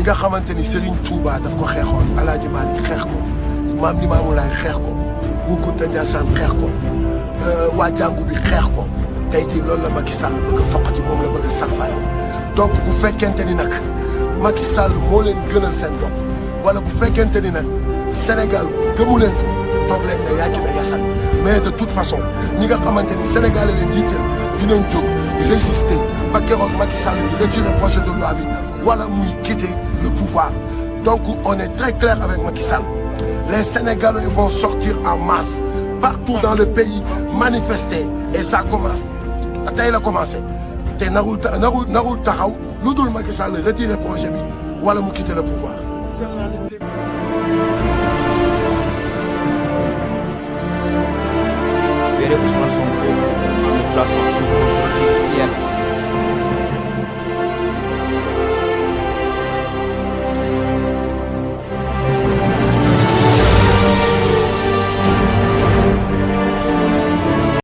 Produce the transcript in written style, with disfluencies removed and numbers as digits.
nga xamante ni Serigne Touba daf ko xeexoon El Hadj Malick xeex ko Maam Limaamu Laay xeex ko Bou Kounta Ndiassane xeex ko waa jàngu bi xeex ko tey jii loolu la Macky Sall bëgg a foqati moom la bëgg a salfaani donc bu fekkente ni nag Macky Sall moo leen gënal seen bopp wala bu fekkente ni nag Sénégal gëmu leen ko toog leen ne yàgg na yasal mais de toute façon ñi nga xamante ni Sénégal leen yitteel dinañ jóg résister ba keroog Macky Sall bi retirer projet de loi bi wala muy quitter le pouvoir. Donc on est très clair avec Macky Sall. Les Sénégalais vont sortir en masse partout dans le pays manifester et ça commence tey la commencé te narul taxaw lu dul Macky Sall retirer projet bi wala mu quitter le pouvoir. Ousmane Sonko en le plaçant sous contrôle judiciaire.